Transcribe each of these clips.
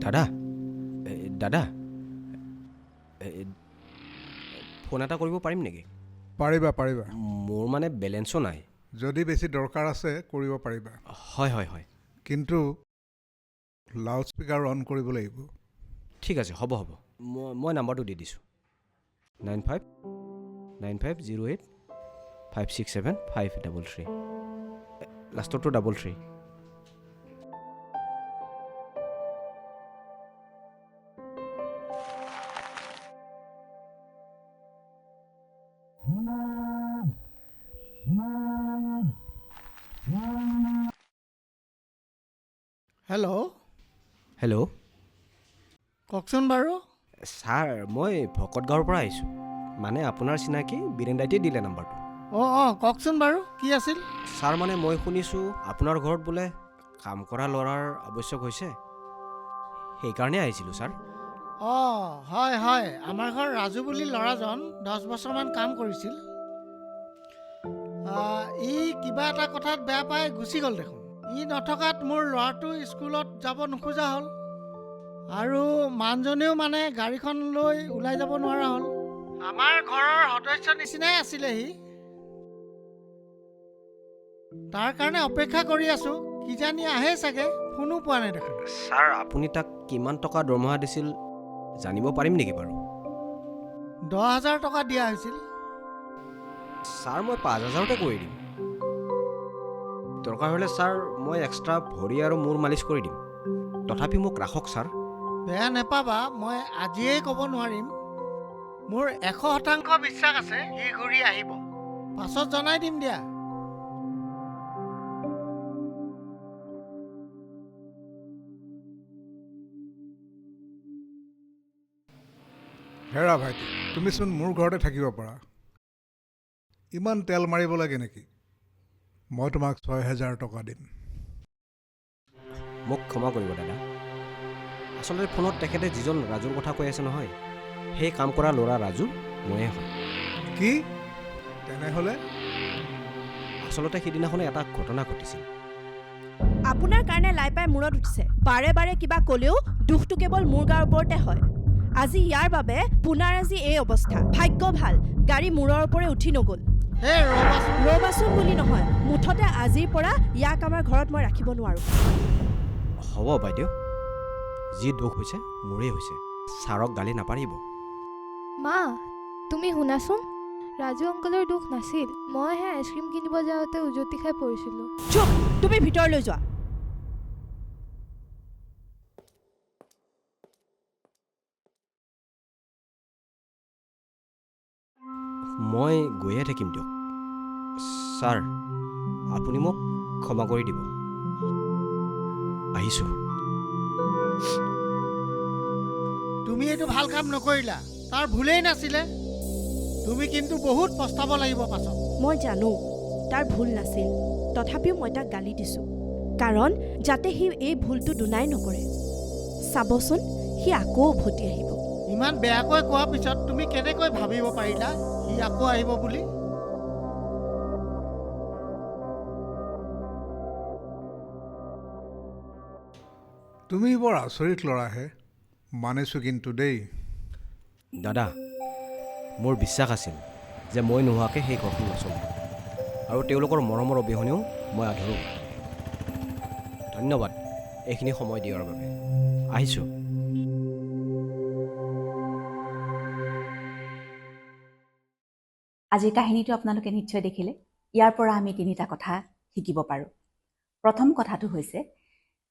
দাদা, দাদা, ফোন এটা কৰিব পাৰিম নেকি? পাৰিবা পাৰিবা। মোৰ মানে বেলেঞ্চো নাই। যদি বেছি দৰকাৰ আছে কৰিব পাৰিবা। হয় হয় হয়। কিন্তু লাউড স্পীকাৰ অন কৰিব লাগিব। ঠিক আছে, হ'ব হ'ব। মই নাম্বাৰটো দি দিছোঁ, 95 95 08 567 533, লাষ্টৰটো 33। হেল্ল'। হেল্ল'। কওকচোন বাৰু। ছাৰ, মই ভকত গাঁৱৰ পৰা আহিছোঁ। মানে আপোনাৰ চিনাকি বীৰেণ দাইটিয়ে দিলে নাম্বাৰটো। অঁ অঁ, কওকচোন বাৰু, কি আছিল? ছাৰ, মানে মই শুনিছোঁ আপোনাৰ ঘৰত বোলে কাম কৰা ল'ৰাৰ আৱশ্যক হৈছে, সেইকাৰণে আহিছিলোঁ ছাৰ। অঁ হয় হয়, আমাৰ ঘৰত ৰাজু বুলি ল'ৰাজন 10 বছৰমান কাম কৰিছিল। ই কিবা এটা কথাত বেয়া পাই গুচি গ'ল দেখোন। ই নথকাত মোৰ ল'ৰাটো স্কুলত যাব নোখোজা হ'ল, আৰু মানুহজনেও মানে গাড়ীখন লৈ ওলাই যাব নোৱাৰা হ'ল। আমাৰ ঘৰৰ সদস্য নিচিনাই আছিলে সি। তাৰ কাৰণে অপেক্ষা কৰি আছোঁ, কিজানি আহে চাগে, ফোনো পোৱা নাই দেখোন। ছাৰ, আপুনি তাক কিমান টকা দৰমহা দিছিল জানিব পাৰিম নেকি বাৰু? 10,000 টকা দিয়া হৈছিল। ছাৰ, মই 5,000তে কৰি দিম। দৰকাৰ হ'লে ছাৰ মই এক্সট্ৰা ভৰি আৰু মূৰ মালিচ কৰি দিম, তথাপি মোক ৰাখক ছাৰ। বেয়া নেপাবা, মই আজিয়েই ক'ব নোৱাৰিম। মোৰ 100% বিশ্বাস আছে সি ঘূৰি আহিব। পাছত জনাই দিম দিয়া। হেৰা ভাইটি, তুমিচোন মোৰ ঘৰতে থাকিব পাৰা। ইমান তেল মাৰিব লাগে নেকি? মই তোমাক 6,000 টকা দিম। মোক ক্ষমা কৰিব দাদা, আচলতে ফোনত তেখেতে যিজন ৰাজুৰ কথা কৈ আছে নহয়, সেই কাম কৰা ল'ৰা ৰাজু ময়ে হয়। কি? তেনেহ'লে? আচলতে সিদিনাখনে এটা ঘটনা ঘটিছিল। আপোনাৰ কাৰণে লাই পাই মূৰত উঠিছে। বাৰে বাৰে কিবা ক'লেও দুখটো কেৱল মোৰ গাৰ ওপৰতে হয়। আজি ইয়াৰ বাবে পোনাৰ আজি এই অৱস্থা। ভাগ্য ভাল গাড়ী মূৰৰ ওপৰে উঠি নগ'ল। ৰ'বাচোন বুলি নহয়, মুঠতে আজিৰ পৰা ইয়াক আমাৰ ঘৰত মই ৰাখিব নোৱাৰোঁ। হ'ব বাইদেউ, যি দুখ হৈছে মোৰেই হৈছে, ছাৰক গালি নাপাৰিব। মা, তুমি শুনাচোন, ৰাজু অংকলৰ দুখ নাছিল, মইহে আইচক্ৰীম কিনিব যাওঁতে উজুতি খাই পৰিছিলোঁ। চুপ, তুমি ভিতৰলৈ যোৱা। মই গৈয়ে থাকিম দিয়ক ছাৰ, আপুনি মোক ক্ষমা কৰি দিব। আহিছোঁ। তুমি এইটো ভাল কাম নকৰিলা, তাৰ ভুলেই নাছিলে। তুমি কিন্তু বহুত পস্তাব লাগিব পাছত। মই জানো তাৰ ভুল নাছিল, তথাপিও মই তাক গালি দিছোঁ, কাৰণ যাতে সি এই ভুলটো দুনাই নকৰে। চাবচোন, সি আকৌ উভতি আহিব। ইমান বেয়াকৈ কোৱাৰ পিছত তুমি কেনেকৈ ভাবিব পাৰিলা সি আকৌ আহিব বুলি? তুমি বৰ আচৰিত ল'ৰাহে, মানিছোঁ কিন্তু দেই। দাদা, মোৰ বিশ্বাস আছিল যে মই নোহোৱাকৈ সেই ঘৰখন নচলে, আৰু তেওঁলোকৰ মৰমৰ অবিহনেও মই আধৰুৱা। ধন্যবাদ এইখিনি সময় দিয়াৰ বাবে। আহিছোঁ। আজিৰ কাহিনীটো আপোনালোকে নিশ্চয় দেখিলে। ইয়াৰ পৰা আমি তিনিটা কথা শিকিব পাৰোঁ। প্ৰথম কথাটো হৈছে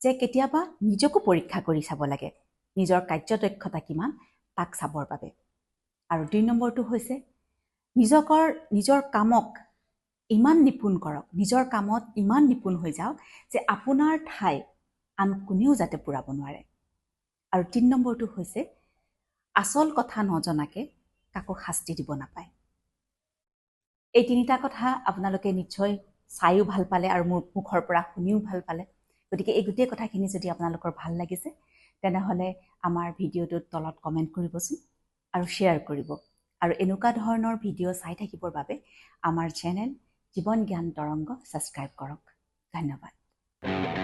যে কেতিয়াবা নিজকো পৰীক্ষা কৰি চাব লাগে, নিজৰ কাৰ্যদক্ষতা কিমান তাক চাবৰ বাবে। আৰু 2 নম্বৰটো হৈছে নিজৰ কামক ইমান নিপুণ কৰক, নিজৰ কামত ইমান নিপুণ হৈ যাওক যে আপোনাৰ ঠাই আন কোনেও যাতে পূৰাব নোৱাৰে। আৰু 3 নম্বৰটো হৈছে আচল কথা নজনাকে কাকো শাস্তি দিব নাপায়। এই তিনিটা কথা আপোনালোকে নিশ্চয় চাইও ভাল পালে আৰু মোৰ মুখৰ পৰা শুনিও ভাল পালে। গতিকে এই গোটেই কথাখিনি যদি আপোনালোকৰ ভাল লাগিছে তেনেহ'লে আমাৰ ভিডিঅ'টোত তলত কমেণ্ট কৰিবচোন আৰু শ্বেয়াৰ কৰিব। আৰু এনেকুৱা ধৰণৰ ভিডিঅ' চাই থাকিবৰ বাবে আমাৰ চেনেল জীৱন জ্ঞান তৰংগ ছাবস্ক্ৰাইব কৰক। ধন্যবাদ।